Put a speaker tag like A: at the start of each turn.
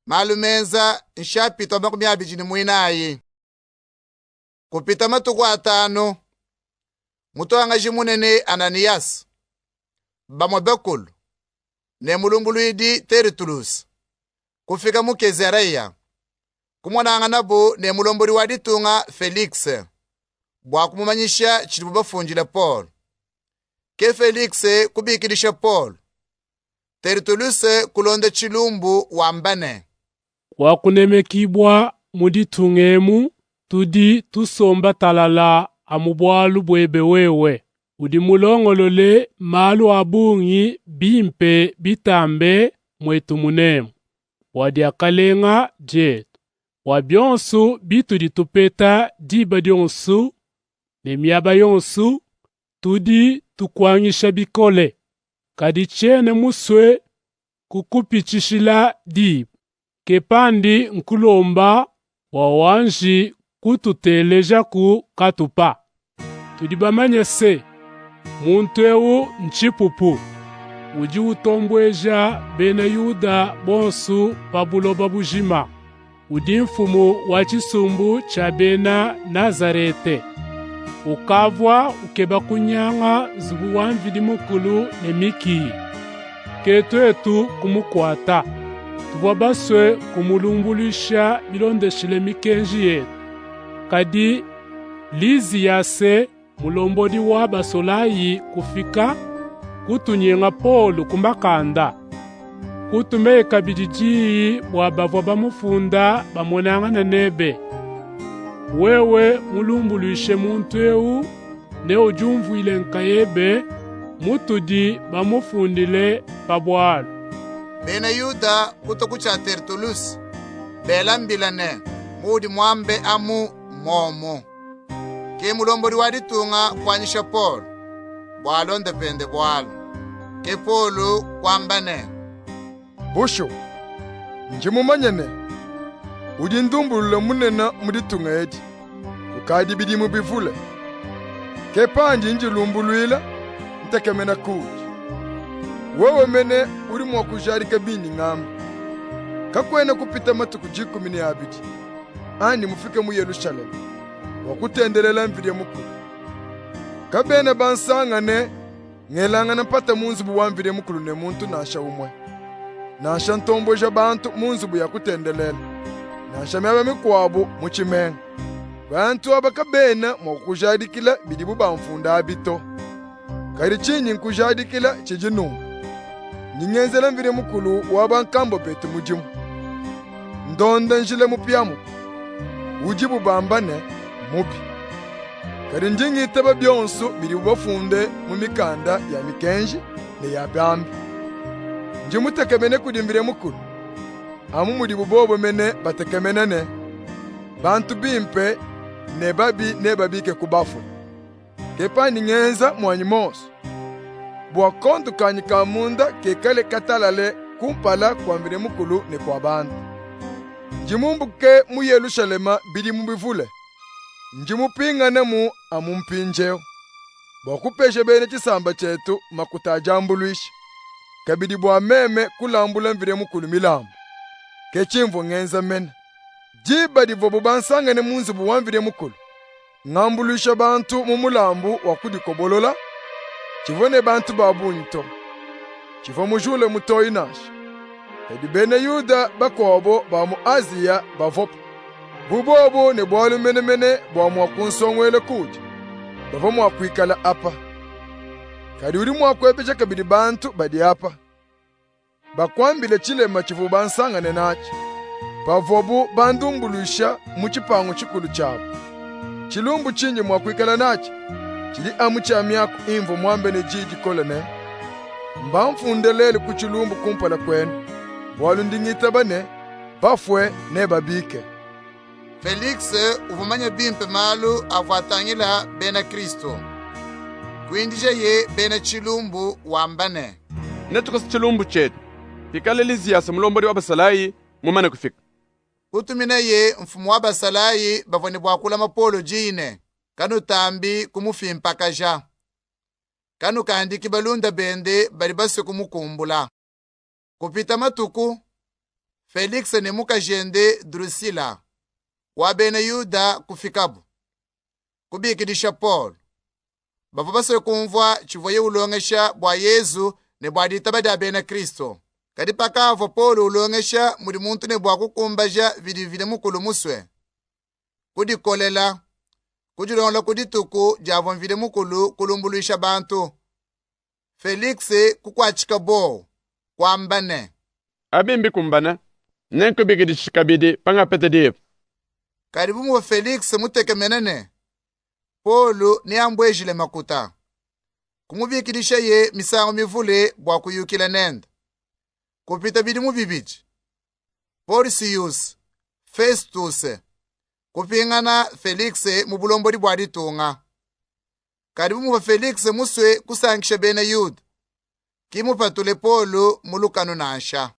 A: Malu menza nshapita wa 24. Kupita matuku 5, mutuangaji munene Ananias, bamue bakulu ne mulumbuluidi Tertulus kufika mu Kezareya, kumonanganabu ne mulombodi wa ditunga Felix bua kumumanyisha tshidibu bafundile Paul. Ke Felix kubikidisha Paul. Tertulus kulonda tshilumbu wamba ne,
B: Wakunemekibwa mu ditunga emu, tudi tusomba talala amu bualu buebe wewe. Udi mulongolole malu a bungi bimpe bitambe mwetu munemu bua diakalenga dietu, bua bionso bitudi tupeta diba dionso ne miaba yonso, tudi tukuanyisha bikole. Kadi tshiena musue kukupitshishila diba. Ke pandi nkulomba bua wanji kututelejaku katupa. Tudi bamanye se, muntu eu ntshipupu, udi utombueja bena Yuda bonso pa buloba bujima. Udi mfumu wa tshisumbu tshia bena Nazarete. Ukavua ukeba kunyanga nzubu wa Mvidi Mukulu ne mikiyi. Ke tuetu kumukuata. Tuvua basue kumulumbuluisha bilondeshile mikenji yetu. Kadi Liziyase mulombodi wa basolayi kufika, kutunyenga Paul ku makanda. Kutumeye kabidi diyi bua bavua bamufunda bamonangane nebe. Wewe mulumbuluishe muntu eu ne udiumvuile nkayebe mutudi bamufundile pa bualu.
A: Bena Yuda kutua ku tshia Tertulus, bela mbila ne, muudi muambe amu momu. Ke mulombodi wa ditunga kuanyisha Paul bua alonde pende bualu. Ke Paul kuamba ne,
C: Bushuwa, ndi mumanye ne, udi ndumbulula munene mu ditunga edi, kukadi bidimu bivule. Ke pandi ndilumbuluila, ntekemena kuudi. Wewe mene udi mua kujadika bindi ngamba. Kakuena kupita matuku 12 andi mufike mu Yelushalema bua kutendelela Mvidie Mukulu. Kabena bansangane ngelangana mpata mu nzubu wa Mvidie Mukulu ne muntu nansha umue, nansha ntomboja bantu mu nzubu ya kutendelela, nansha miaba mikuabu mu tshimenga. Bantu aba kabena mua kukujadikila bidibu bamfunda abi to. Kadi tshindi nkujadikila tshidi nunku: ndi ngenzela Mvidi Mukulu wa bankambua betu mudimu, ndonda njila mupiamupia, udibu bamba ne, mmubi. Kadi ndi ngitaba bionsu bidibu bafunde mu mikanda ya mikenji ne ya bambi. Ndi mutekemene kudi Mvidi Mukulu, amu mudibu bobu mene batekemena ne, bantu bimpe ne babi nebabike ku bafue. Ke pandi ngenza muanyi muonso, bua kondu kanyi ka munda kikale katalale kumpala kua Mvidi Mukulu ne kua bantu. Ndi mumbuke mu Yelushalema bidimu bivule, ndi mupinganemu amu mpindiewu, bua kupesha bena tshisamba tshietu makuta a diambuluisha, kabidi bua meme kulambula Mvidi Mukulu milambu. Ke tshimvua ngenza mene. Diba divuabu bansangane mu nzubu wa Mvidi Mukulu, ngambuluisha bantu mu mulambu wa kudikobolola, tshivua ne bantu ba bungi to. Tshivua mujule mutoyi nansha. Kadi bena Yuda bakuabu ba mu Aziya bavuapu. Bu bobu ne bualu menemene bua mua kunsonguela kuudi, bavua mua kuikala apa. Kadi udi mua kuebeja kabidi bantu badi apa, bakuambile tshilema tshivuabu bansangane natshi, pavuabu bandumbuluisha mu tshipangu tshikulu tshiabu. Tshilumbu tshindi mua kuikala natshi tshidi amu tshia miaku imvua muambe ne diyi dikole ne, Mbamfunde lelu ku tshilumbu kumpala kuenu, bualu ndi ngitaba ne, bafue nebabike.
A: Felix uvua mumanye bimpe malu avua atangila bena Kristo. Kuindijaye bena tshilumbu wamba ne,
D: Netukose tshilumbu tshietu pikala Liziyase mulombodi wa basalayi mumane kufika.
A: Kutuminaye mfumu wa basalayi bavua ne bua kulama Paulo diyi ne, kanutambi kumufimpakaja, kanukandiki balunda bende badi basue kumukumbula. Kupita matuku, Felikse ne mukajende Drusila wa bena Yuda kufikabu, kubikidisha Polu. Bavua basue kumvua tshivuaye ulongesha bua Yezu ne bua ditaba dia bena Kristo. Kadi pakavua Polu ulongesha mudi muntu ne bua kukumbaja bidi Mvidi Mukulu musue, kudikolela, kudilongolola ku dituku diavua Mvidi Mukulu kulumbuluisha bantu, Felikse kukuatshika bowa, kuamba ne.
D: Abi mbikumbane, nenkubikidishe kabidi pangapeta diba.
A: Kadi bu muvua Felikse mutekemene ne, Polu neambuejile makuta, kumubikidishaye misangu mivule bua kuyukila nende. Kupita bidimu bibidi, Porsiyuse Festuse kupingana Felikse mu bulombodi bua ditunga. Kadi bu muvua Felikse musue kusankisha bena Yuda, ki mupatule Polu mu lukanu nansha.